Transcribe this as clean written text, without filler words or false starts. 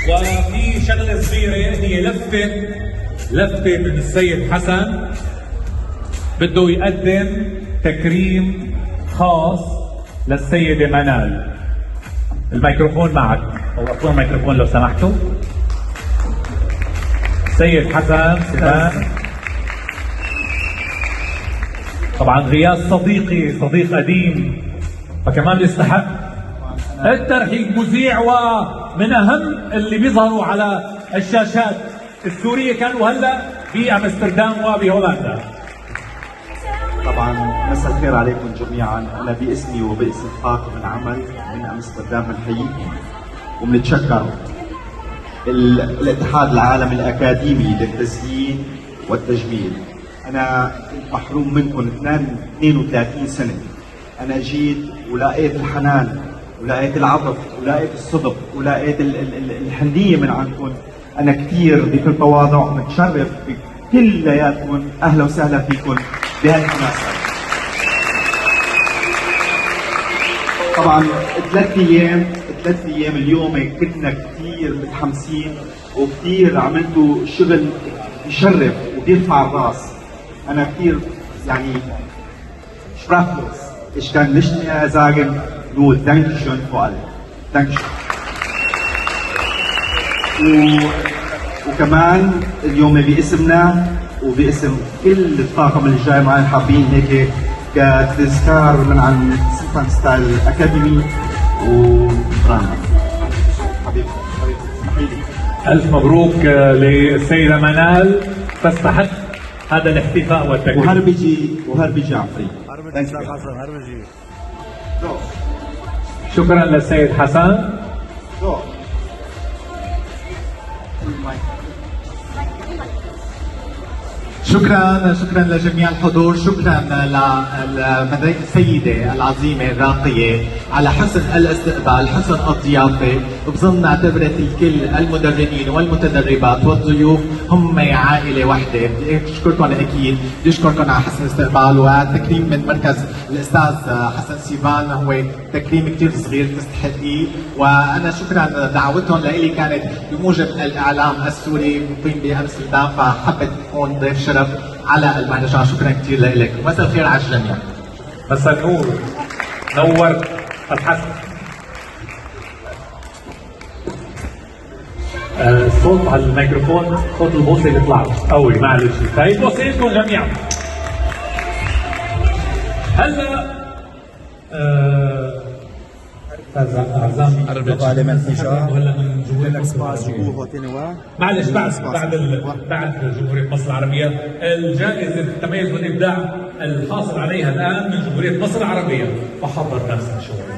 وفي شغله صغيره هي لفته من السيد حسن، بده يقدم تكريم خاص للسيده منال. الميكروفون معك، او اعطونا الميكروفون لو سمحتوا. سيد حسن سيفان، طبعا غياث صديقي، صديق قديم، فكمان بيستحق الترحيب. مذيع ومن اهم اللي بيظهروا على الشاشات السوريه كانوا هلا بامستردام وبهولندا. طبعا مساء الخير عليكم جميعا. انا باسمي وباسم طاقم العمل من امستردام بنحييكم وبنتشكر الاتحاد العالمي الاكاديمي للتزيين والتجميل. انا كنت محروم منكم 32 سنه. انا جيت ولقيت الحنان ولقيت العطف ولقيت الصدق ولقيت الحنيه من عندكم. انا كثير بكل تواضع متشرف بكلياتكم. اهلا وسهلا فيكم بهالمناسبه. طبعا 3 ايام اليوم كنا كثير متحمسين وكثير عملتوا شغل بشرف وبيرفع الراس. انا كثير يعني sprachlos. Ich kann nicht mehr sagen, nur Dankeschön vor allem. Dankeschön. وكمان اليوم باسمنا وباسم كل الطاقم اللي جاي معنا حابين هيك كتذكار من عند سيفان Style Academy وبرانا. حبيبي حبيبي، اسمحي لي. الف مبروك للسيده منال، تستحق هذا الاحتفاء والتكريم. وهربجي وهربجي عفري. هربجي حسن، هربجي. شكرا للسيد حسن. So. شكرا، شكرا لجميع الحضور، شكرا للسيدة العظيمة الراقية على حسن الاستقبال، حسن الضيافة. بظن اعتبرت الكل المدربين والمتدربات والضيوف هم عائلة واحدة. بدي اشكركم اكيد، بدي اشكركم على حسن الاستقبال والتكريم من مركز الاستاذ حسن سيفان، هو تكريم كثير صغير تستحقيه. وانا شكرا دعوتهم لإلي كانت بموجب الاعلام السوري مقيم بامستردام، فحبت تكون ضيف شرف على المهرجان. شكرا كثير لك ومساء الخير على الجميع. مساء النور، نورت الحسن. الصوت على الميكروفون، صوت البوصه بيطلع قوي، معلش. هي بوصه لكم جميعا. هلا هلا من جمهورية مصر العربية. معلش، بعد جمهورية مصر العربية، الجائزة التميز والإبداع الحاصل عليها الآن من جمهورية مصر العربية، فحضر نفسك شوي.